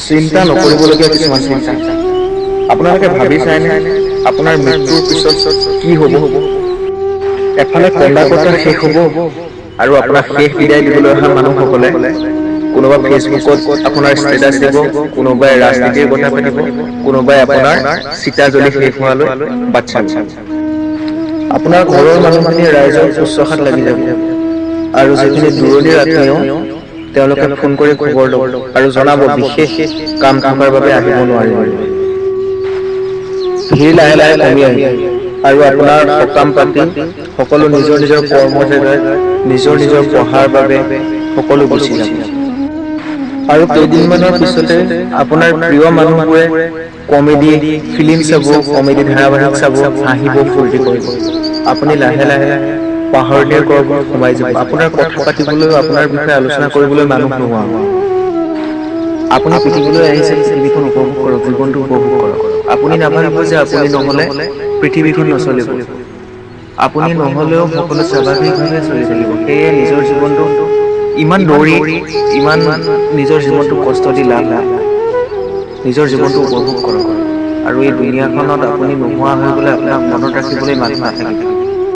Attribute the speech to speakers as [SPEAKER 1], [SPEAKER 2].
[SPEAKER 1] চিন্তা নকৰিবলগীয়া কিছুমান চিন্তা। আপোনালোকে ভাবি চায়নে আপোনাৰ মৃত্যুৰ পিছত কি হ'ব? এফালে কন্দা কটা শেষ হ'ব আৰু আপোনাক শেষ বিদায় দিবলৈ অহা মানুহসকলে কোনোবা ফেচবুকত আপোনাৰ ষ্টেটাছ দিব, কোনোবাই ৰাজনীতিৰ কথা পাতিব, কোনোবাই আপোনাৰ চিতা জ্বলি শেষ হোৱালৈ বাট চাব। আপোনাৰ ঘৰৰ মানুহখিনি ৰাইজৰ শুশ্ৰূষাত লাগি যাব আৰু যিখিনি দূৰণিৰ আত্মীয়, তেওঁলোকে ফোন কৰি খবৰ ল'ব আৰু জনাব বিশেষ কাম থকাৰ বাবে আহিব নোৱাৰিব। ভিৰ লাহে লাহে কমি আহিব আৰু আপোনাৰ সকাম পাতি সকলো নিজৰ নিজৰ কৰ্ম জেগাত, নিজৰ নিজৰ পঢ়াৰ বাবে সকলো গুচি যাব। আৰু কেইদিনমানৰ পিছতে আপোনাৰ প্ৰিয় মানুহবোৰে কমেডি ফিল্ম চাব, কমেডি ধাৰাবাহিক চাব, হাঁহিব, ফূৰ্তি কৰিব। আপুনি লাহে লাহে পাহৰণিৰ গৰ্ভত সোমাই যাব। আপোনাৰ কথা পাতিবলৈও, আপোনাৰ বিষয়ে আলোচনা কৰিবলৈ মানুহ নোহোৱা হ'ব। আপুনি পৃথিৱীলৈ আহিছে, পৃথিৱীখন উপভোগ কৰক, জীৱনটো উপভোগ কৰক। আপুনি নাভাবিব যে আপুনি নহ'লে পৃথিৱীখন নচলিব। আপুনি নহ'লেও সকলো স্বাভাৱিকভাৱে চলি থাকিব। সেয়ে নিজৰ জীৱনটো ইমান দৌৰি, ইমান নিজৰ জীৱনটো কষ্ট দি লাভ নাই। নিজৰ জীৱনটো উপভোগ কৰক আৰু এই দুনীয়াখনত আপুনি নোহোৱা হৈ গ'লে আপোনাক মনত ৰাখিবলৈ মানুহ নাথাকিব।